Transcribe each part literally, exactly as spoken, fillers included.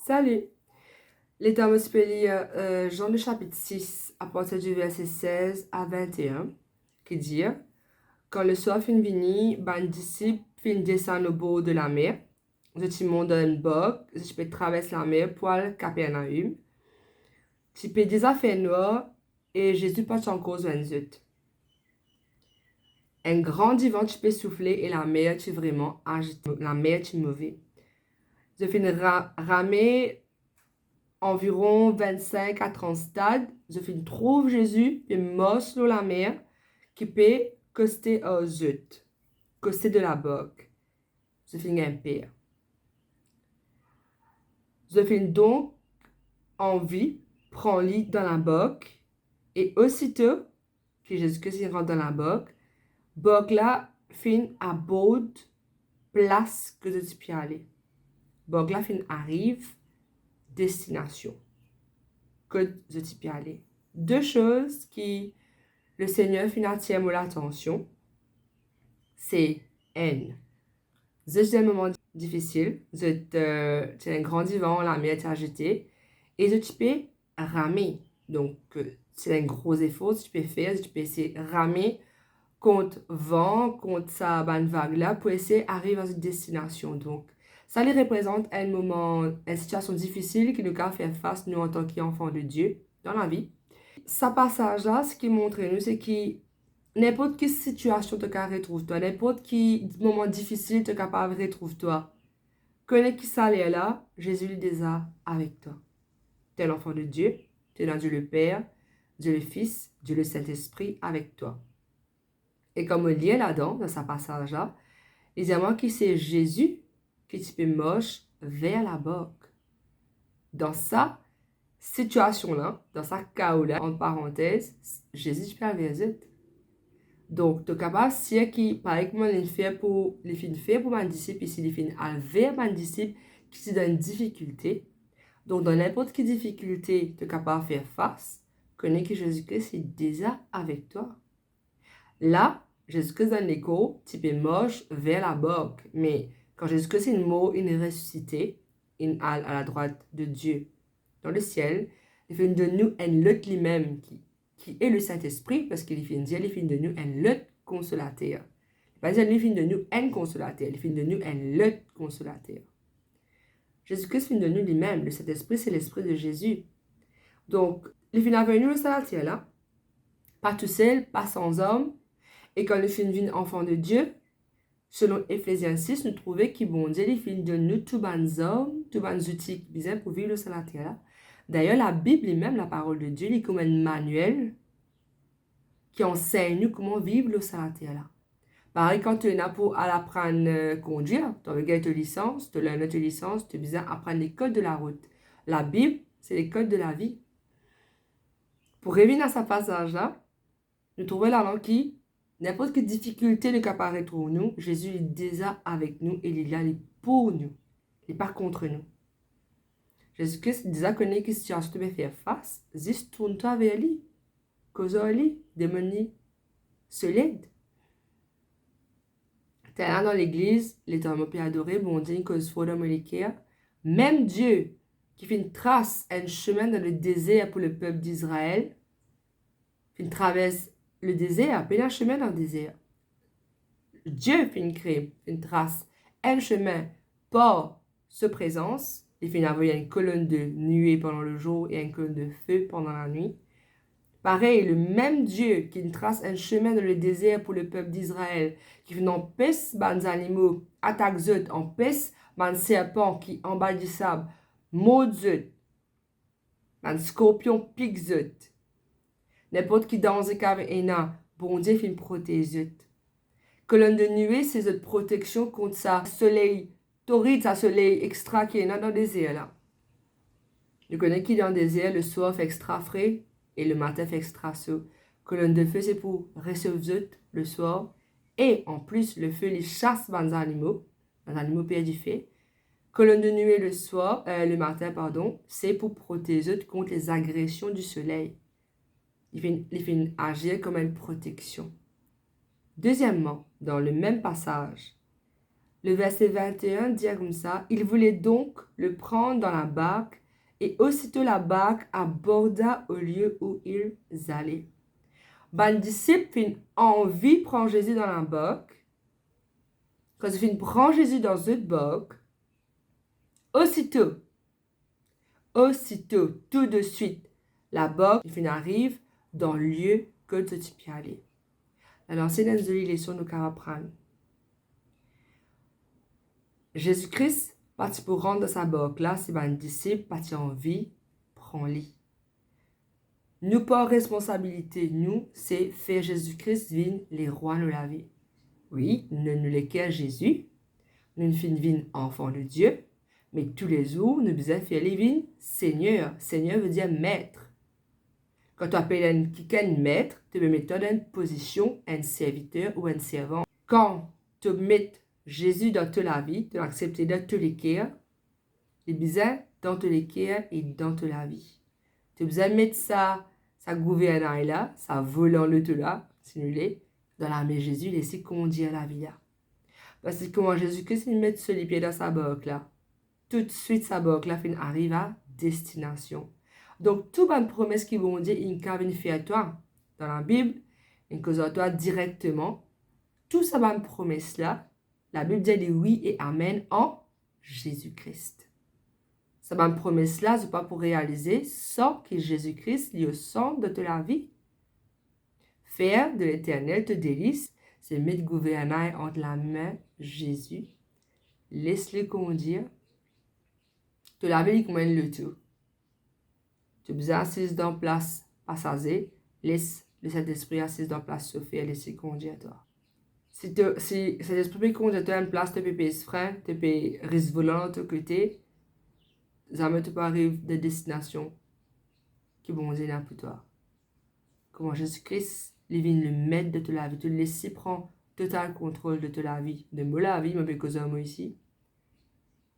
Sali! Letan mo ti pe lir, euh, Jean le chapitre six, à partir du verset seize à vingt et un, ki dir, kan leswar finn vini, bann disip finn desann obor de lamer, zot ti mont dan enn bark, zot ti pe travers lamer pou al Kapernaim. Ti pe deza fer nwar, e Zezi pa ti ankor zwenn zot. Enn gran divan ti pe soufle e lamer ti vreman azite, lamer ti move. Zot finn ra-, rame anviron vinn-sink a trant stad, zot finn trouv Zezi pe mars lor lamer ki pe koste ar zot, koste de labark. Zot finn gagn per. Zot finn donk anvi pran li dan labark, e osito ki Zezi Kris finn rant dan labark, bark la finn abord plas kot zot ti pe ale. Bark la finn ariv destinasion kot zot ti pe ale. De soz ki Lesegner finn atir mo latansion, se, enn, zot ti dan enn moman difisil, zot, euh, ti ena enn gran divan, lamer ti azite, e zot ti pe rame. Donk, euh, ti ena enn gro zefor zot ti pe fer, zot ti pe esey rame kont van, kont sa bann vag la pou esey ariv a zot destinasion. Donk, sa li reprezant enn moman, enn sitiasion difisil ki nou kav fer fas, nou, antan ki anfan de Die dan lavi. Sa pasaz la, seki montre nou, se ki ninport ki sitiasion to kav retrouv twa, ninport ki moman difisil to kapav retrouv twa, kone ki sa lerla, Zezi li deza avek twa. To enn anfan de Die, to ena Die le Per, Die le Fis, Die le Sintespri avek twa. E kan mo lir ladan, dan sa pasaz la, li dir mwa ki se Zezi ki ti pe mars ver labark. Dan sa sitiasion la, dan sa kao la, ant parantez, Zezi ti pe al ver zot. Donk, to kapav sir ki, parey kouma li fer pou, li finn fer pou bann disip isi, li finn al ver bann disip ki ti dan enn difikilte. Donk, dan ninport ki difikilte to kapav fer fas, kone ki Zezi Kris li deza avek twa. La, Zezi Kris dan lekor ti pe mars ver labark, me kan Zezi Kris inn mor, inn resisite, inn al a ladrwat de Die dan lesiel, li finn donn nou enn lot limem ki, ki e le Sintespri, parski li finn dir li finn donn nou enn lot Konsolater. Li pa dir li finn donn nou enn Konsolater, li finn donn nou enn lot Konsolater. Zezi Kris finn donn nou limem, le Sintespri, se Lespri de Zezi. Donk, li finn avoy nou lor sa later la, pa tousel, pa san zarm, e kan nou finn vinn anfan de Die, selon Efezien sis, nou trouve ki Bondie, li finn donn nou tou bann zarm, tou bann zouti ki bizin pou viv lor sa later la. Dayer, Labib limem, laparol de Die, li kouma enn maniel ki ansegn nou kouma viv lor sa later la. Parey kan to ena pou al aprann, euh, kondwir, to anvi gagn to lisans, to learner to lisans, to bizin aprann lekod de larout. Labib, se lekod de lavi. Pou revinn a sa pasaz la, nou trouve ladan ki ninport ki difikilte nou kapav retrouv nou, Zezi li deza avek nou e li la, li pou nou, li pa kont nou. Zezi Kris deza kone ki sitiasion to pe fer fas, zis tourn twa ver li, koz ar li, demann li so led. Terla dan legliz, letan mo pe adore, Bondie inn koz for dan mo leker, mem Die ki finn tras enn sime dan le dezer pou lepep Izrael, finn travers le dezer, pena sime dan dezer. Die finn kre, finn tras enn sime par so prezans, li finn avoy enn kolonn de nue pandan lezour e enn kolonn de fe pandan lanwit. Parey, lemem Die ki finn tras enn sime dan le dezer pou lepep Izrael, ki finn anpes bann zanimo atak zot, anpes bann serpan ki anba disab mord zot, bann skorpion pik zot. Ninport ki danze kav ena, Bondie finn protez zot. Kolonn de nue se zot proteksion kont sa soley torid, sa soley extra ki ena dan dezer la. Nou kone ki dan dezer, leswar fer extra fre e lematin fer extra so. Kolonn de fe se pou resof zot leswar, e anplis, le fe li sas bann zanimo, bann zanimo per dife. Kolonn de nue leswar, euh, lematin, pardon, se pou protez zot kont lezagresion di soley. Li finn, li finn azir kom enn proteksion. Dezieman, dan lemem pasaz, Le verset vingt et un dit comme ça, ils voulaient donc le prendre dans la barque, et aussitôt la barque aborda au lieu où ils allaient. Bann disip finn anvi pran Zezi dan labark. Kan zot finn pran Zezi dan zot bark, osito, osito, tou de swit, labark finn ariv dan lie kot zot ti pe ale. Lerla se enn zoli leson nou kapav aprann. Zezi Kris pa ti pou rant dan sa bark la si bann disip pa ti anvi pran li. Nou par responsabilite nou, se fer Zezi Kris vinn Lerwa nou lavi. Wi, nou, nou leker Zezi, nou finn vinn anfan de Die, me toulezour nou bizin fer li vinn Segner. Segner vedir met. Kan to apel enn kikenn met, to pe met twa dan enn pozision enn serviter ou enn servan. Kan to met Zezi dan to lavi, to aksepte dan to leker, li bizin dan to leker e dan to lavi. To bizin met sa, sa gouvernay la, sa volan loto la, si nou le, dan lame Zezi, les li kondir lavi la. Parski kouma Zezi Kris inn met so lipie dan sa bark la, toutswit sa bark la finn ariv a destinasion. Donk, tou bann promes ki Bondie inn kapav vinn fer twa dan Labib, inn koz ar twa direkteman, tou sa bann promes la, Labib dir li wi e amen an Zezi Kris. Sa bann promes la, zot pa pou realize san ki Zezi Kris li osant dan to lavi. Fer de Leternel to delis, se met gouvernay ant lame Zezi, les li kondir. To lavi li kouma enn loto. To bizin asiz dan plas pasaze, les Lesintespri asiz dan plas sofer, les li kondir twa. Si to, si Sintespri pe kondir twa enn plas, to pe pez fren, to pe ris volan lor to kote, zame to pou ariv dan destinasion ki Bondie ena pou twa. Kouma Zezi Kris, li vinn le met de to lavi, to les li pran total kontrol de to lavi, de mo lavi, mo pe koz ar mwa isi.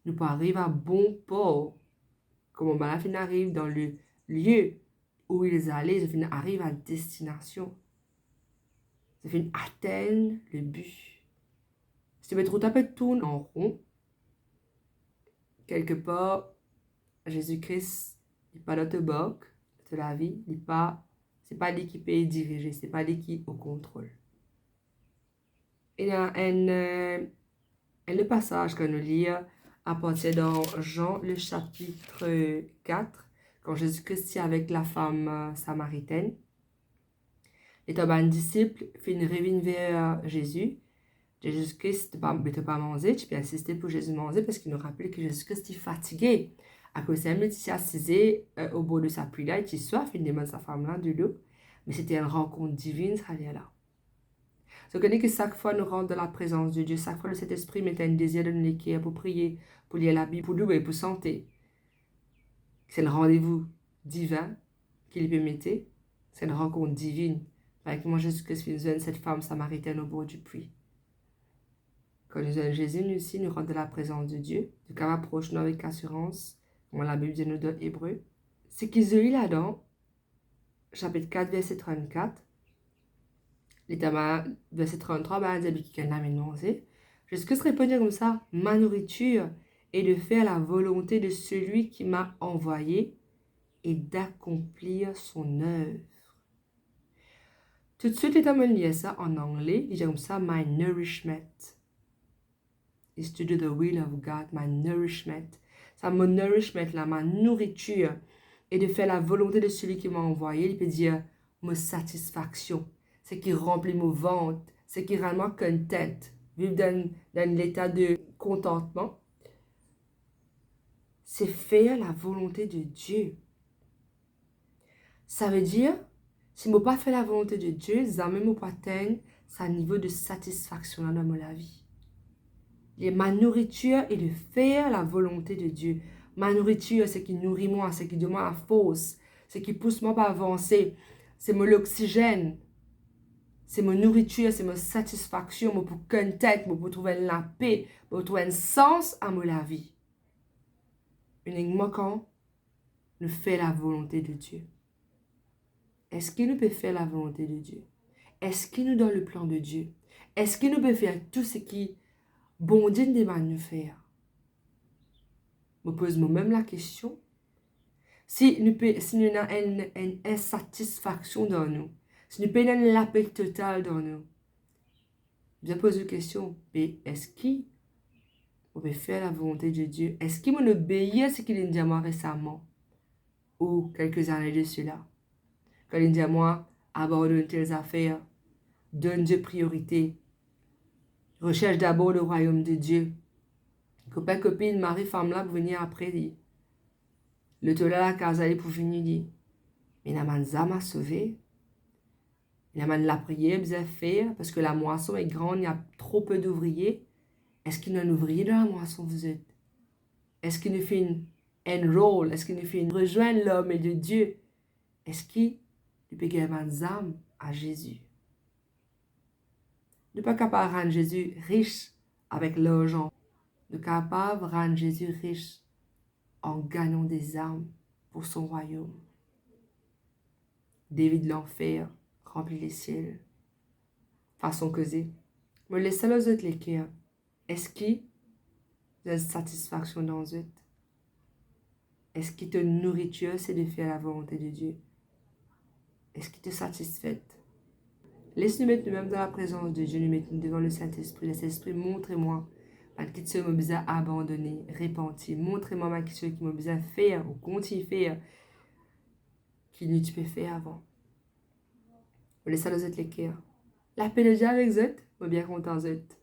Nou pou ariv a bon por. Kouma bann la finn ariv dan le lie où ils allaient, zot finn ariv a destinasion. Zot finn atenn le bi. Si to pe trouv twa pe tourn an ron, kelkepar, Zezi Kris, li pa dan to bark, dan to lavi, li pa, se pa li ki pe dirize, se pa li ki o kontrol. Ena enn, eh, enn lot pasaz kan nou lir apartir dan Jean le chapitre quatre, kan Zezi Kris ti avek lafam, eh, samaritenn. Letan bann disip finn revinn ver Zezi, Zezi Kris ti pa, ti pa manze, ti pe insiste pou Zezi manze, parski nou rapel ki Zezi Kris ti fatige. Akoz limem li ti asize, eh, obor de sa pwi la, li ti swaf, li demann sa fam la dilo, me se ti enn rankont divin sa ler la. Zot kone ki sak fwa nou rant dan laprezans de Die, sak fwa Lesintespri met enn dezir dan nou leker pou priye, pou lir Labib, pou loue, pou sante, se enn randevou divin ki li pe mete, se enn rankont divin. Parey kouma Zezi Kris finn zwenn set fam samaritenn obor dipwi. Kan nou zwenn Zezi, nou osi, nou rant dan laprezans de Die, nou kapav apros nou avek asirans, kouma Labib dir nou dan Ebre. Seki zoli ladan, chapitre quatre, verset trente-quatre. Li ti ena, verset trente-trois, bann dir li ki gagn amenn manze. Zezi Kris reponn koumsa, ma nourriture est de faire la volonté de celui qui m'a envoyé et d'accomplir son œuvre. Toutswit, letan mo lir sa an angle, li dir koumsa, my nourishment is to do the will of God, my nourishment. Sa mo nourishment la, ma nourriture, est de faire la volonté de celui qui m'a envoyé, li pe dir mo satisfaksion, seki ranpli mo vant, seki rann mwa content, viv dan, dan leta de kontantman, se fer lavolonte de Die. Savedir, si mo pa fer lavolonte de Die, zame mo pou atenn sa nivo de satisfaksion la dan mo lavi. Li, ma nourriture est de faire la volonté de Dieu. Ma nourriture, seki nouri mwa, seki donn mwa lafors, seki pous mwa pou avanse, se mo loksizenn, se mo nourriture, se mo satisfaksion, mo pou content, mo pou trouv enn lape, mo pou trouv enn sans a mo lavi. Inikman kan nou fer lavolonte de Die. Eski nou pe fer lavolonte de Die? Eski nou dan leplan de Die? Eski nou pe fer tou seki Bondie inn demann nou fer. Mo poz momem lakestion, si nou pe, si nou ena enn, enn insatisfaksion dan nou, si nou pena enn lapet total dan nou, bizin poz nou kestion, be eski mo pe fer lavolonte de Die? Eski mo'nn obeir seki li'nn dir mwa resaman, ou kelke zane de sela, kan li'nn dir mwa, abandonn tel zafer, donn Die priorite, recherche d'abord le royaume de Dieu. Kopin, kopinn, mari, fam la pou vini apre li. Loto la, lakaz la, li pou vini li. Me ena bann zam a sove. Ena bann lapriyer bizin fer, parski lamwason est grande, il y a trop peu d'ouvriers. Eski nou enn ouvrie dan lamwason, vous êtes? Eski nou finn enroll, eski nou finn rezwenn larme de Die? Eski nou pe gagn bann zam a Zezi? Nou pa kapav rann Zezi ris avek larzan. Nou kapav rann Zezi ris an gagnan de zam pou son rwayom. Devi de lanfer ranpli lesiel. Fason koze. Mo les sa lor zot leker. Eski zot ena satisfaksion dan zot? Eski to nouritir se de fer lavolonte de Die? Eski to satisfet? Les nou met noumem dan laprezans de Die, nou met nou devan Lesintespri. Lesintespri, montre mwa bann kiksoz mo bizin abandone, repanti. Montre mwa bann kiksoz ki mo bizin fer ou kontign fer ki nou ti pe fer avan. Mo les sa lor zot leker. Lape de Die avek zot, mo bien kontan zot.